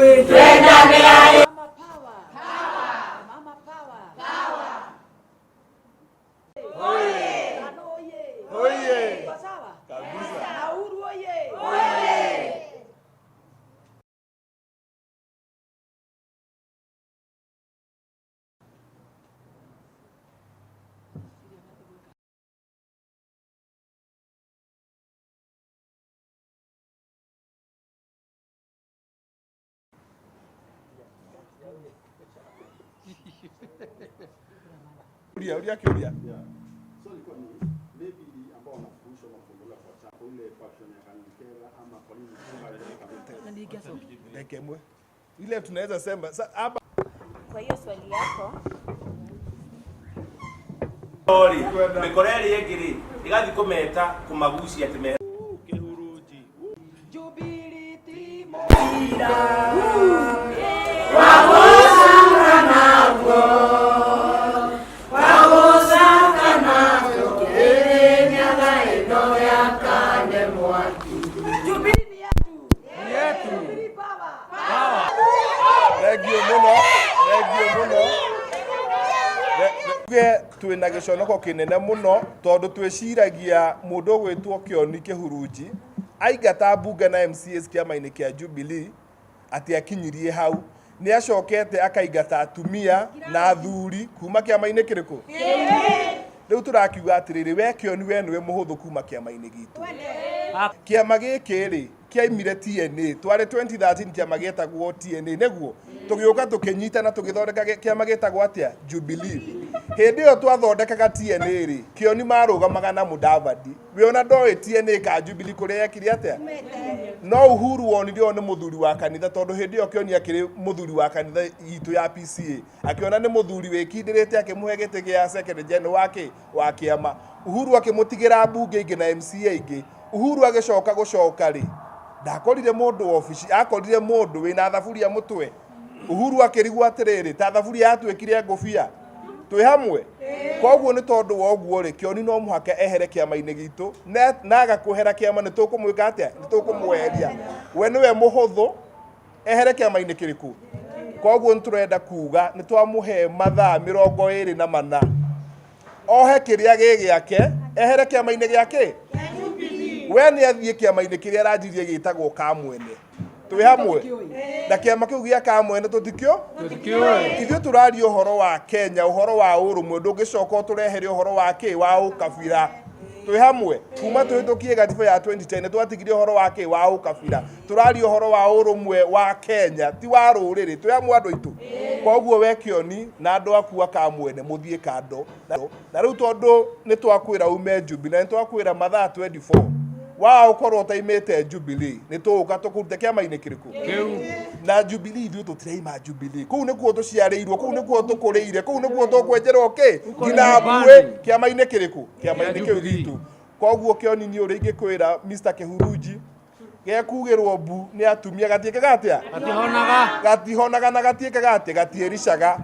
Mama power. Power. Mama power. Power. Tano oye. Oye. Kwa sawa? Kabisa. Na Uhuru oye. Uria, uria kiuria. Yeah. So ilikuwa ni maybe ambao wanafurushwa ama kuondolewa kwa chama kwa ile faction ya Kangikera ama kwa nini Dakika imwe. Ile tunaweza sema hapa Kwa hiyo swali yako Ori, mĩkora ĩrĩa ĩngĩ rĩ ĩgathiĩ kũmeta kũmagucia atĩ me Jubilee Timo. Jubilee ni yetu. Jubilee power. Thank you muno, thank you muno. Tuge twina giconoko kinene muno tondu twiciragia mundu ugwitwo Kioni Kihurunji aingata mbunge na MCAs kiama-inĩ kĩa Jubilee atĩ akinyirie hau nĩ acokete akaingata atumia na athuri kuma kĩama-inĩ kĩrĩkũ rĩu tũrakiuga atĩrĩrĩ we Kĩoni we nĩwe mũhũthũ kuma kĩama-inĩ gitũ kĩama gĩkĩ rĩ kĩaimire TNA twarĩ 2013 kĩama gĩetagwo TNA nĩguo tũgĩũka tũkĩnyitana tũgĩthondeka kĩama gĩtagwo atĩa Jubilee hĩndĩ ĩyo twathondekaga TNA rĩ Kĩoni marũgamaga na Mudavadi we ona ndoĩ TNA ka Jubilee kũrĩa yekire atĩa no Uhuru wonire ũyũ nĩ mũthuri wa kanitha tondũ hĩndĩ ĩyo Kĩoni akĩrĩ mũthuri wa kanitha itũ ya PCA akĩona nĩ mũthuri wĩkindĩrĩte akĩmũhe gĩtĩ gĩa secretary general wa wa kĩama Uhuru akĩmũtigĩra mbunge ingĩ na MCA ingĩ Uhuru agĩcoka gũcoka rĩ ndakorire mũndũ obici akorire mũndũ wĩna thaburia mũtwe Uhuru akĩrigwo atĩrĩrĩ ta thaburia yatuĩkire ngũbia twĩ hamwe koguo nĩ tondũ wa ũguo rĩ Kĩoni no mũhaka ehere kĩama-inĩ gitũ na aga kwehera kĩama nĩ tũkũmwĩka atĩa nĩ tũkũmweheria we nĩwe mũhũthũ ehere kĩama-inĩ kĩrĩkũ koguo nĩ tũrenda kuga nĩ twamũhe mathaa 24 ohe kĩrĩa gĩ gĩake ehere kĩama-inĩ gĩake we nĩ athiĩ kĩama-inĩ kĩrĩa aranjirie gĩtagwo kamwene twĩ hamwe na kĩama kĩu gĩa kamwene tũtikĩo ithuĩ tũraria ũhoro wa Kenya ũhoro wa ũrũmwe ndũngĩcoka ũtũrehere ũhoro wa kĩ wa ũkabira twĩ hamwe kuma tũhĩtũkie gatiba ya 2010 twatigire ũhoro wa kĩ wa ũkabira tũraria ũhoro wa ũrũmwe wa Kenya ti wa rũrĩrĩ twĩ hamwe andũ aitũ koguo we Kĩoni na andũ aku a kamwene mũthiĩ kando na rĩu tondũ nĩ twakwĩra ume Jubilee na nĩ twakwĩra mathaa 24 wa ũkorwo ũtaimĩte Jubilee nĩ tũgũka tũkũrute kĩama-inĩ kĩrĩkũ na Jubilee ithuĩ tũtiraima Jubilee kũu nĩkuo tũciarĩirwo kũu nĩkuo tũkũrĩire kũu nĩkuo tũkwenjerwo kĩ nginya mbuĩ kĩama-inĩ kĩrĩkũ kĩama-inĩ kĩu gitũ koguo Kĩoni niĩ ũrĩa ingĩkwĩra Mr Kĩhurunji gekugĩrwo mbu nĩ atumia gatiĩkaga atĩa gatihonaga na gatiĩkaga atĩa gatiĩricaga.